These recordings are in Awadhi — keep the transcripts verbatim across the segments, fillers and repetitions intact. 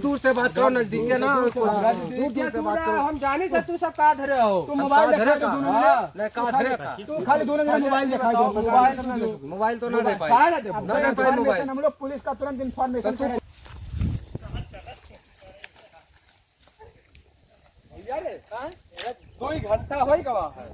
दूर से बात करो, नजदीक के ना, दूर से बात करो। हम जानी थे तू सब का धरे हो। तू हम मोबाइल का धरे देखा का? दोनों जने। हाँ। नहीं, का धरे का? तू खाली दोनों जने मोबाइल दिखाई दो। मोबाइल तो दो। मोबाइल तो ना दे पाए। का ना दे? ना दे पाए मोबाइल। हम लोग पुलिस का तुरंत इन्फॉर्मेशन तो तू करें। भैया रे, का? दुई घंटा होई गवा है।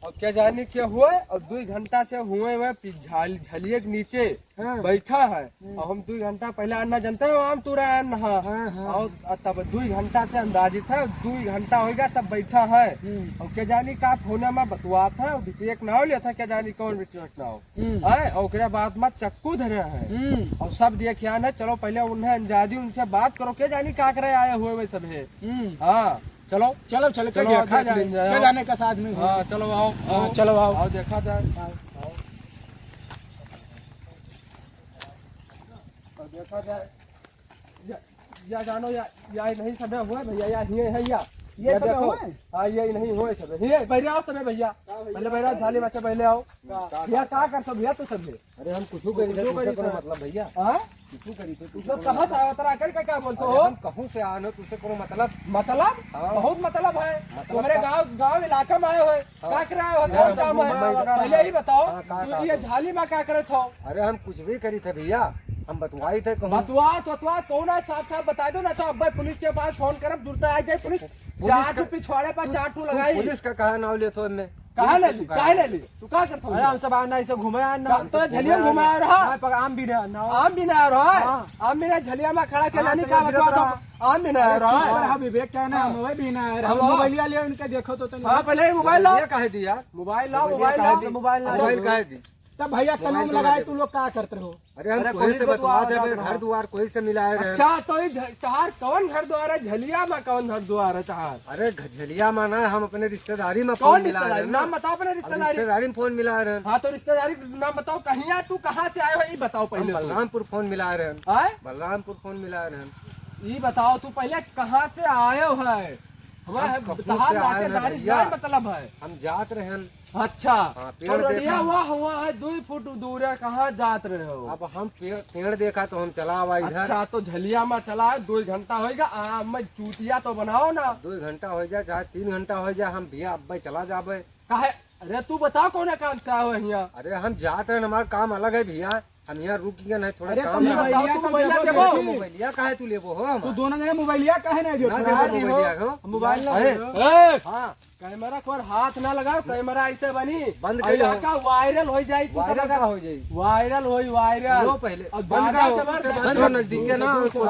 और क्या जाने क्या हुआ है, और दुई घंटा से हुए हुए पि-, झाल-, झलिए के नीचे हाँ। बैठा है। हम्म। और हम दुई घंटा पहले आना जानते हो, आम तोरा आन हा। हाँ, हाँ। और तब दुई घंटा से अंदाजित है, दुई घंटा होई गा सब बैठा है। हम्म। और क्या जानी का फोन में बतवात है, और विवेक ना हो लिया था, क्या जानी कौन विवेक ना हो। हम्म। है, और ओकरे बाद में चक्कू धरे हैं। हम्म। और सब देखियान है, चलो पहले उन्हें अंजादी उनसे बात करो, क्या जानी का करे आए हुए वे सब है। हम्म। हाँ, चलो। चलो, चलो, चलो, देखा देख जाए, लीन जाए। क्या जाने का साथ में हाँ, हुआ। चलो आओ, हाँ, आओ। चलो आओ। आओ, देखा जाए। हाँ। आओ। और देखा जाए। या, या जानो, या, या नहीं सबे हुए भैया, या हिये है या। ये या सबे देखो। हुए? हाँ, ये नहीं हुए सबे। हिये, बैठे आओ सबे भैया। हाँ भैया। पहले बैठे आओ, झाली बच्चा पहले आओ। का? भैया, का करतो भैया तू सबे? अरे हम कुछू करी थे, कुछू तुझसे करी कोनो थे। मतलब भैया? हाँ? कुछू करी थे, तू तुझसे सब कोनो कहाँ से मतलब? आया? तेरा आकर का क्या बोलते अरे हो? हम कहूँ से आन हो, तुझसे कोनो मतलब? मतलब? हाँ। बहुत मतलब है। मतलब तुम्हारे का? गाँव, गाँव इलाका में आए हो, हाँ। का कर रहे हो? यार, कौन हम काम है? घूमने वाला पहले ही बताओ, हाँ, का, तू का, ये का? झाली में का करत हो? अरे हम कुछ भी करी थे भैया, हम बतवाई थे कहूँ। बतवा तो, बतवा, कौन है? साफ साफ बताई दो ना, तो अब पुलिस के पास फोन करब, जुड़ता आ जाए पुलिस। पुलिस चार का, ठो पिछवाड़े पर तू, चार ठो तू लगाई। पुलिस का कहा नाव लेत हो इनमें? कहाँ ले ली? काहे ले ली? तू का करत हो? अरे हम सब आना इसे घूमे आना। हम तो झलिया घूमे आ रहा। ना, पर आम भी ना, ना। आम भी ना आ रहा है। हाँ। आम भी ना, झलिया में खड़ा के हाँ, नानी तो का ये बतवा दो। रहा। आम भी ना आ रहा है। चुप रहा, विवेक क्या ना, हाँ। हम वही भी ना आ रहा। हम मोबाइलिया लिया इनके देखो तो तनी। हाँ, पहले ही मोबाइल लाओ। ये काहे दी यार? मोबाइल लाओ, मोबाइल मोबाइल काहे लाओ। दी? मोबाइल लाओ। मोबाइल काहे दी? तब भैया मोबाइल तनम तो लगाए दे। तू लोग का करत रहो? अरे हम अरे कोई पुलिस से बतवा बतवा दे, रहा घर था। दुआर कोई से मिलाए रहे। अच्छा, तो ये झ-, तहार कौन घर दुआर है? झलिया में कौन घर दुआर है तहार? अरे घ-, झलिया में ना, हम अपने रिश्तेदारी में कौन फोन मिला रिश्तेदारी? रहे हैं ना। नाम बताओ अपने अब रिश्तेदारी। रिश्तेदारी में फोन मिला रहे हैं। हाँ, तो रिश्तेदारी नाम बताओ, कहिया तू कहाँ से आए हो, ये बताओ हम पहले तो। बलरामपुर फोन मिला रहे हैं। आए? बलरामपुर फोन मिला रहे हैं। ये बताओ तू पहले कहाँ से आए हो है? हमारे हम कहूँ तहार से आए हैं नातेदारी से भैया। मतलब है। हम जात रहे हैं। अच्छा, हाँ, पेड़ तो रनिया देखा। हुआ, हुआ है, दुई फुट दूर है, कहाँ जात रहे हो? अब हम पेड़, पेड़ देखा तो हम चला आवा इधर। अच्छा, तो झलिया में चला है, दुई घंटा होइगा, आ, मैं चूतिया तो बनाओ ना। दुई घंटा होइ जाए, चाहे तीन घंटा होइ जाए, हम भैया अब्बे चला जाबे। काहे? अरे तू बताओ कौन काम से आए हो हियाँ? अरे हम जात रहे, हमार काम अलग है भैया, हम यहाँ रुक गए नहीं, थोड़ा अरे काम तू है। बताओ, मोबाइलिया तू तो मोबाइलिया देखो, देबो? देखो। मोबाइलिया काहे तू लेबो हो हमार? तू दोनों जने मोबाइलिया काहे नहीं देत ना रहा? देबो मोबाइलिया हो। मोबाइल ना अरे, देबो। ए, हाँ। कैमरा को हाथ ना लगाओ, कैमरा ऐसे बनी। बंद और कर लो। यहाँ का वायरल हो जाई, तू वायरल समझ का हो जाई? वायरल होई, वायरल। लो पहले। और बंद ज्यादा करो, जबरदस्त। बंद करो, नजदीक के ना, नजदीक दूर,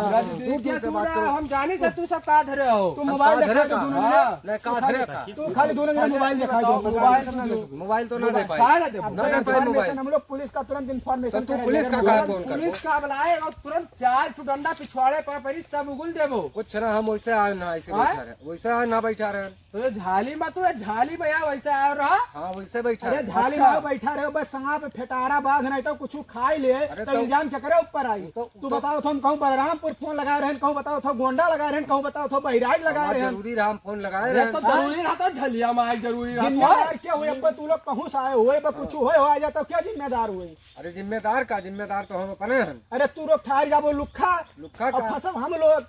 दूर से दूर बात करो। हम जानी थे तू सब का धरे हो। तू हम मोबाइल का धरे देखा दो का? दोनों हाँ। जने। नहीं, का धरे का? तू खाली दोनों जने मोबाइल दिखाई दो। मोबाइल तो दो। मोबाइल तो ना दे पाए। काहे ना देबो? ना दे पाए मोबाइल। इन्फॉर्मेशन हम लोग पुलिस का तुरंत इन्फॉर्मेशन तो तू करे, पुलिस का अगर काहे मोबाइल फोन करबो? पुलिस का बुलाए और तुरंत चार ठो डंडा पिछवाड़े पर पड़ी, सब उगल देबो। कुछ ना, हम वैसे आए ना, ऐसे हाँ? बैठा रहे, वैसे आए ना बैठा रहे। तो ये झाली में, तू ये झाली में या वैसे आए रहा? हाँ, वैसे बैठा अरे रहे। झाली अच्छा। में बैठा रहे, बस सांप, फेटारा, बाघ नहीं तो कुछ खाई ले, अरे तो तो इल्जाम केकरे ऊपर आई? तो, तू तो बताओ, तो हम कहूँ बलरामपुर फोन लगा रहे हैं, कहूँ बताओ तो गोंडा लगा रहे हैं, कहूँ बताओ तो बहराइच लगा हमार रहे हैं। जरूरी रहा, हम फोन लगाए अरे रहे तो हैं। जरूरी रहा तो झलिया में आए, जरूरी रहा तो। जिम्मेदार क्या हुए? अब तू लोग कहूँ से आए हुए, अब कुछ हुए हो आ जाता, क्या जिम्मेदार हुए? अरे जिम्मेदार का, जिम्मेदार तो हम अपने हैं। अरे तू लोग ठार जाबो लुक्खा, लुक्खा और का? फंसब हम लोग।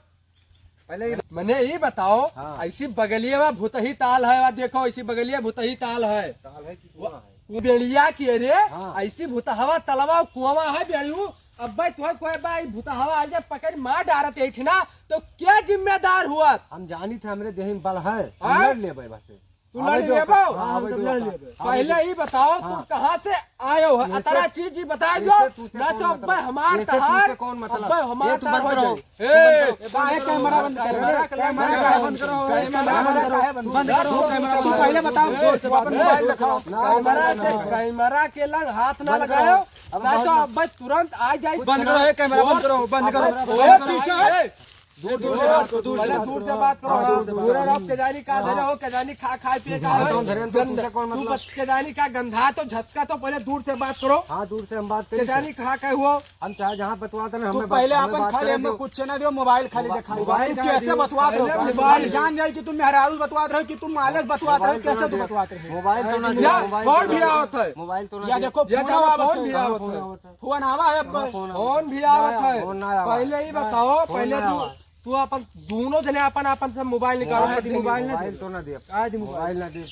पहले ही मने ई बताओ, हाँ। ऐसी बगलिया में भुतही ताल है, वा देखो, ऐसी बगलिया भुतही ताल है। ताल है कि कुआं है? वो बेड़िया की, अरे, हाँ। ऐसी भुतहवा तलवा कुआं है बेड़ियू। अब भाई तुहे कोई भाई भुतहवा आ जाए, पकड़ मार डारत ऐठी ना, तो क्या जिम्मेदार हुआ? हम जानी थे हमरे देह में बल है, हम हाँ? लड़ लेबे बस। तू हाँ, लड़ भाई, लेबो? हाँ, हाँ, हम भाई, सब जो लड़ होता। लेबे। हाँ, पहले भाई। ही बताओ, तू हाँ। कहाँ से आयो है? ऐसे अतरा चीज ही बताए जो, ऐसे तू से ना कौन तो मतलब? अब्बे हमार ऐसे तू से तहार, कौन मतलब? अब्बे हमार ये तू तहार बंद हो करो। जाए। तू बंद करो। ए, ए, बाहर कैमरा बंद कर। कैमरा काहे बंद करो? कैमरा बंद करो। कैमरा बंद करो। बंद करो, कैमरा बंद करो। तू पहले बताओ, ए, तू अपन ए, मोबाइल दिखाओ। ना, कैमरा ना, से, ना। कैमरा के लंग हाथ ना बंद लगाओ, करो। अब ना तो बंद अब्बे तुरंत आ जाए। बंद करो, ए, कैमरा बंद करो, बंद करो। अब्बे, बंद ए, करो। पीछे है। दूर, दूर से बात करो, पहले दूर से बात करो, हाँ, हाँ, दूर से दूर बात रहो, करो। के जानी का धरे हो, के जानी का खाए पिए का हाँ, हो, तो धरे तो गंद-, तुमसे कौन तू मतलब? बत-, के जानी का गंधा तो झचका तो पहले दूर से बात करो। हाँ, दूर से हम बात करी के थे। जानी कहाँ के हुआ? हम चाहे जहाँ बतवाते रहे, तू हमें पहले बात, हमें अपन बात खाली करे हमें दो। कुछ ना दियो, मोबाइल खाली मोबा-, दिखाई दो। मोबाइल तू कहाँ कैसे दियो? बतवात रहो? पहले मोबाइल हम जान जाई कि तू मेहरारू बतवात रहो कि तू मालस बतवात रहो, मोबाइल तो कैसे ना तू दियो। बतवात रहे? मोबाइल तो ना या दियो, मोबाइल फोन तो भी ना दियो। आवत है। मोबाइल तो ना या दियो। देखो, या फोन जाना आवत फोन है। भी आवत है। फोन आवत है। फोन आवा है अब। हाँ, फोन। फोन आवत है। फोन ना आवा। पहले ही बताओ, फोन पहले ना तू आवा। तू अपन दोनों जने अपन, अपन से मोबाइल निकालो, मोबाइल मत दे, दे मोबाइल ना मोबाइल दे। तो ना दे। काहे दे मोबाइल? मोबाइल ना दे।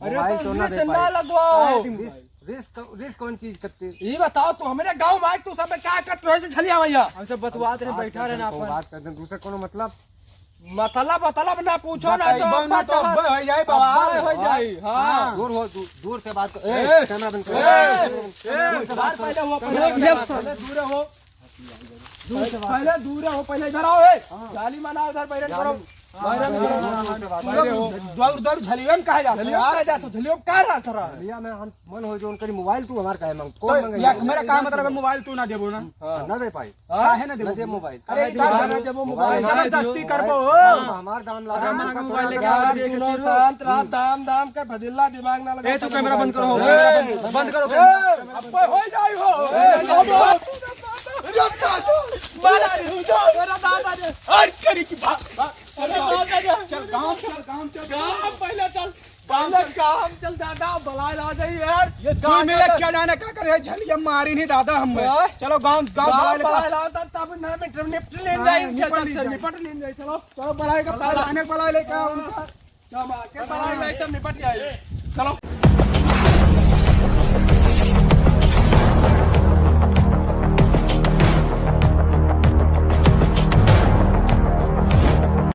अरे मोबाइल तो तो ना रिस दे ना पाए। लगवाओ। काहे दे मोबाइल? रिस, रिस, रिस कौन चीज करते? ये बताओ, तू हमरे गाँव में आए, तू सब में का करत रहे से झलिया भैया? हम सब बतवात रहे, बात बैठा रहे ना अपन। बात करते, दूसरे कोनो मतलब? मतलब, मतलब ना पूछो ना, तो बतइबो ना अब्बा तो चला। अब्बा हो जाए बवाल। अब्बा हो जाए, हाँ। हाँ। दूर हो, दू-, दूर से बात कर। ए, ए, कैमरा बंद कर। ए, ए, दूर से बात कर। पहले हो, पहले, पहले दूर हो। पहले दूर हो, पहले इधर आओ, ए। हाँ। जाली माना उधर, बैरन करो। जाली। बैरन करो। हाँ, हाँ, हाँ, हाँ, पहले हो। दौड़, दौड़ झलियन कहाँ जात झलियन है? कहाँ जात हो? झलियन कहाँ रहत रहा है? झलिया में हम मन हो जो उनके मोबाइल तू हमार काहे मांग-, तो कौन या मांगेगा? मेरा का मतलब है मोबाइल तू ना देबो ना? हाँ। ना दे पाई। हाँ? काहे ना देबो? ना दे मोबाइल। अरे, काहे इधर देबो? ना देबो मोबाइल? जबरदस्ती करबो। हाँ, हमार दाम लगा। हाँ, हमार दाम लगा। सुनो, शांत रहा, दाम, दाम कर, फजीला दिमाग ना लगा। ए, तू कैमरा बंद करो, ए, बंद करो, ए, कैमरा। अब कोई हो जाई हो। ए, अब, अब, अरे दादा रे, मेरा दादा रे। हर करी की बात, बात। अरे दादा रे। चल, गाँव चल, गाँव चल। गाँव पहले चल। पहले काम चल दादा, बलाए ला जाई यार। ये दो मिनट क्या जाने का करे, झलिया मारी नहीं दादा हम। हाँ? चलो गाँव, गाँव गाँव बलाए ले। बलाए ला था, तब ना मिनट निपट लेन हाँ, जाई, निपट चल, लेन चल, जाई। निपट लेन जाई, चलो। चलो बलाए का चलो। पहले आने बलाए ले क्या हाँ। उनका? चलो, आके बलाए ला, एकदम निपट जाई। चलो।